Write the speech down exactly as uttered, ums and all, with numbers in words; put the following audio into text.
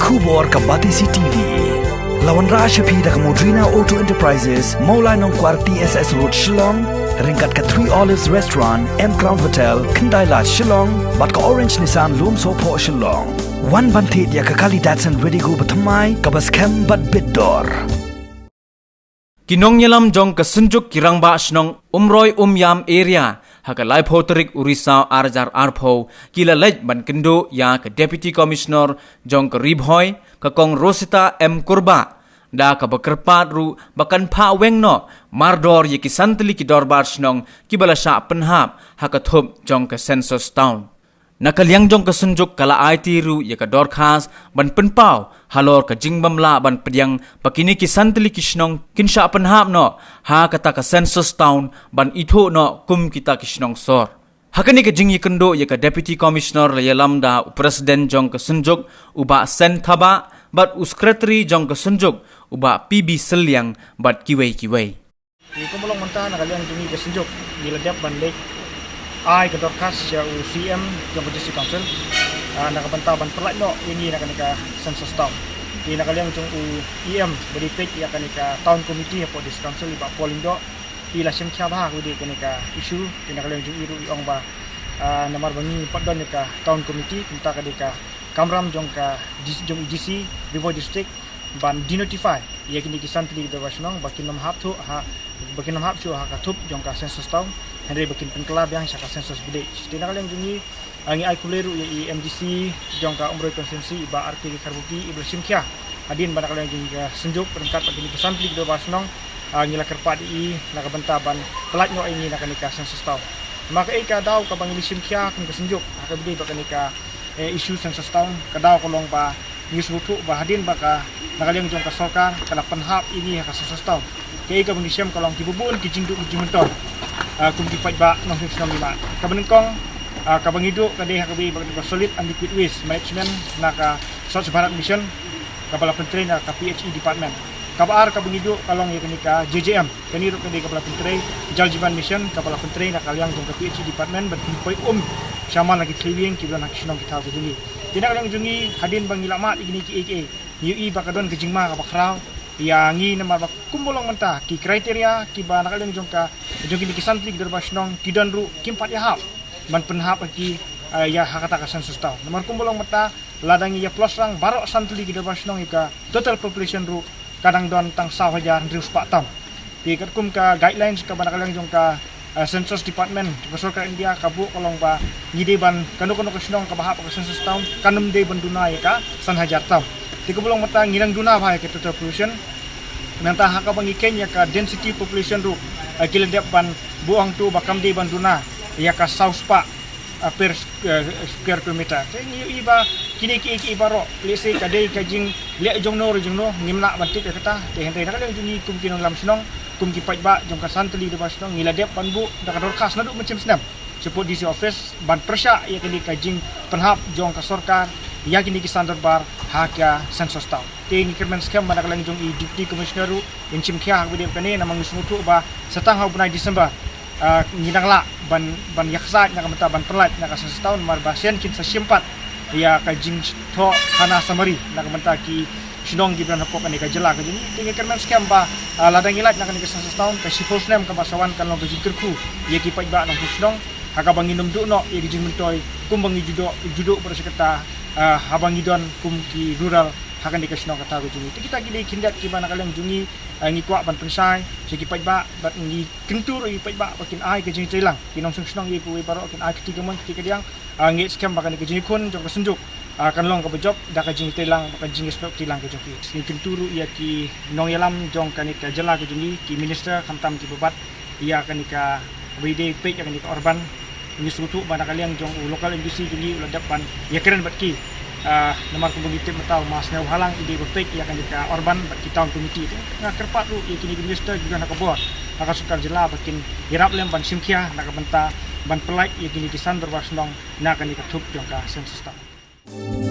Khubor ka Batesi T V. La wanrah sha phi da ka Modrina Auto Enterprises, Mawlai Nongkwar T S S Road Shillong, ryngkat ka Three Olives Restaurant, M Crown Hotel, Khyndai Lad Shillong, bad ka Orange Nissan Lumsohphoh Shillong. Wan ban thied ïa ka kali Datsun Redigo bathymmai kaba skhem bad bit dor. Ki nongïalam jong ka Synjuk ki Rangbah Shnong Umroi Umïam Area ha ka laiphew tarik u Risaw ar hajar arphew ki la leit ban kynduh ïa ka Deputy Commissioner jong ka Ri Bhoi, ka Kong Rosita M Kurbah, da kaba kyrpad ruh ba kan phah weng noh mardor ïa ki san tylli ki dorbar shnong kiba la shah pynhap ha ka thup jong ka Census Town. Na ka liang jong ka Synjuk ka la aiti ruh ïa ka dorkhas ban pynpaw halor ka jingbym lah ban pdiang ba kine ki san tylli ki shnong kin shah pynhap noh ha kata ka Census Town ban ithuh noh kum kita ki shnong sor. Ha kane ka jingïakynduh ïa ka Deputy Commissioner la ïalam da u President jong ka Synjuk u Bah Sen Thabah bad u Secretary jong ka Synjuk u Bah P B Sylliang bad kiwei kiwei. Te kumba long mynta na ka liang jong ngi ka Synjuk ngi la dep ban leit ai ka dorkhas sha u C M jong ka District Council, ah, na ka bynta ban pyllait noh ïa ngi na kane ka Census Town. Te na ka liang jong u E M ba dei peit ïa kane ka Town Committee hapoh District Council i Bah Paul Lyngdoh, i la shim khia bha ka dei kane ka issue. Te na ka liang jong i ruh i ong ba, ah, namar ba ngi pat don ïa ka Town Committee, kumta ka dei ka kamram jong ka D C, jong i D C Ri Bhoi District ban denotify ïa kine ki san tylli ki dorbar shnong ba kin ym hap thuh ha, ba kin ym hap shuh ha ka thup jong ka Census Town, hynrei ba kin pynkylla biang sha ka Census Village. Te na ka liang jong ngi, ah, ngi ai khublei ruh ïa i M D C jong ka Umroi Constituency i Bah R K Kharbupi iba la shim khia hadien ba na ka liang jong ngi ka Synjuk ryngkat bad kine ki san tylli ki dorbar shnong, ah, ngi la kyrpad ïa i na ka bynta ban pyllait noh ïa ngi na kane ka Census Town. Namar kaei ka daw kaba ngi la shim khia kum ka Synjuk ha kaba dei bad kane ka, eh, issue Census Town, ka daw ka long ba ngi sngewthuh ba hadien ba ka na ka liang jong ka sorkar ka la pynhap ïa ngi ha ka Census Town, kaei kaba ngi shem ka long kiba bun ki jingduh ki jingmyntoi, ah, kum ki paidbah nongshong shnong ngi. Kaba nyngkong, ah, kaba ngi duh ka dei ha kaba ïa ba ka solid and liquid waste management na ka Swachh Bharat Mission kaba la pyntrei na ka P H E department. Kaba ar kaba ngi duh ka long ïa kane ka J J M, kane ruh ka dei kaba la pyntrei, Jal Jeevan Mission kaba la pyntrei na ka liang jong ka P H E department bad ki poi um shaman la ki thliew ïing kiba don ha ki shnong ki thaw ka jong ngi. Te na ka liang jong ngi hadien ba ngi la mad ïa kine kiei kiei, ngi ïohi ba ka don ka jingma kaba khraw ïa ngi namar ba kumba long mynta ki criteria kiba na ka liang jong ka, jong kine ki san tylli ki dorbar shnong ki don ruh kim pat ïahap ban pynhap ha ki, eh, ïa ha kata ka Census Town. Namar kumba long mynta lada ngi ïa ploh shrang baroh san tylli ki dorbar shnong ïa ka total population ruh ka dang don tang saw hajar hynriew spah tam. Te katkum ka guidelines kaba na ka liang jong ka, eh, Census Department jong ka sorkar India ka buh ka long ba ngi dei ban, kano kano ka shnong kaba hap ka Census Town kan ym dei ban duna ïa ka san hajar tam. Te kumba long mynta ngi dang duna bha ïa ka total population. Nangta ha kaba ngi kheiñ ïa ka density population ruh, eh, ki la dep ban buh hangto ba kam dei ban duna ïa ka saw spah, ah, per, eh, square kilometer. Te ngi ïohi ba kine kiei kiei baroh, lehse ka dei ka jingleh jongno re jongno, ngim lah ban tip ïa kata. Te hynrei na ka liang jong ngi kum ki nongïalam shnong, kum ki paidbah jong ka san tylli ki dorbar shnong, ngi la dep ban buh da ka dorkhas naduh mynshem snem shapoh D C office ban pyrshah ïa kane ka jingpynhap jong ka sorkar ïa kine ki san dorbar ha ka Census Town. Te ngi kyrmen skhem ba na ka liang jong i Deputy Commissioner ruh in shim khia ha kaba ïadei bad kane, namar ngi sngewthuh ba sa tang ha u bnai December, ah, ngi dang lah ban, ban ïaksaid na ka bynta ban pyllait na ka Census Town, namar ba shen kin sa shim pat ïa ka jingthoh khana samari na ka bynta ki shnong kiba don hapoh kane ka jylla ka jong ngi. Te ngi kyrmen skhem ba, ah, lada ngi lait na kane ka Census Town, ka shiphew snem kaba sa wan kan long ka jingkyrkhu ïa ki paidbah nongshong shnong ha kaba ngin ym duh noh ïa ki jingmyntoi kumba ngi ju duh, ju duh baroh shi katta, ah, haba ngi don kum ki rural ha kane ka shnong ka thaw ka jong ngi. Te kita ki dei khyndiat kiba na ka liang jong ngi, ah, ngi kwah ban pynshai sha ki paidbah bad ngi kyntu ruh ïa ki paidbah ba kin ai ka jingtreilang, ki nongshong shnong ïa kiwei baroh kin ai kti kamon kti kadiang. Ah, ngi skhem ba kane ka jingïakhun jong ka Synjuk, ah, kan long kaba jop da ka jingtreilang bad ka jingïasnoh treilang ka jong ki. Ngi kyntu ruh ïa ki nongïalam jong kane ka jylla ka jong ngi, ki minister khamtam kiba bat ïa kane kaba ïadei peit ïa kane ka Urban. Ngi sngewthuh ba na ka liang jong u local M D C jong ngi u la dep ban ïakren bad ki, ah, namar kumba ngi tip mynta u ma Sniawbhalang i dei ba peit ïa kane ka Urban bad ki Town Committee. Te nga kyrpad ruh ïa kine ki minister kiba don ha ka bor ha ka sorkar jylla ba kin ïarap lem ban shim khia na ka bynta ban pyllait ïa kine ki san dorbar shnong na kane ka thup jong ka Census Town.